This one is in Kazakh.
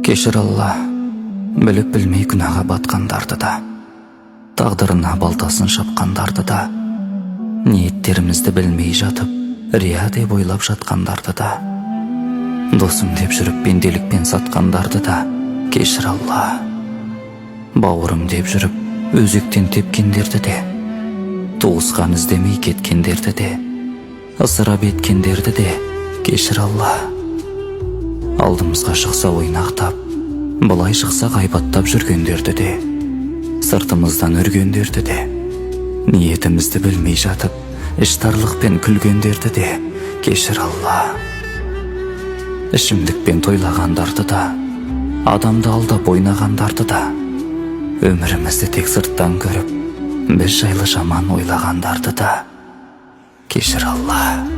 Кешір, Алла, біліп білмей күнәға батқандарды да, тағдырына балтасын шапқандарды да, ниеттерімізді білмей жатып рия деп ойлап жатқандарды да, досым деп жүріп пенделікпен сатқандарды да кешір, Алла. Бауырым деп жүріп өзектен тепкендерді де, туысқан іздемей кеткендерді де, ысырап еткендерді де кешір, Алла. Алдымызға шықса ойнақтап, былай шықса ғайбаттап жүргендерді де, сыртымыздан үргендерді де, ниетімізді білмей жатып іштарлықпен күлгендерді де кешір, Алла. Ішімдікпен тойлағандарды да, адамды алдап ойнағандарды да, өмірімізді тек сырттан көріп біз жайлы жаман ойлағандарды да кешір, Алла.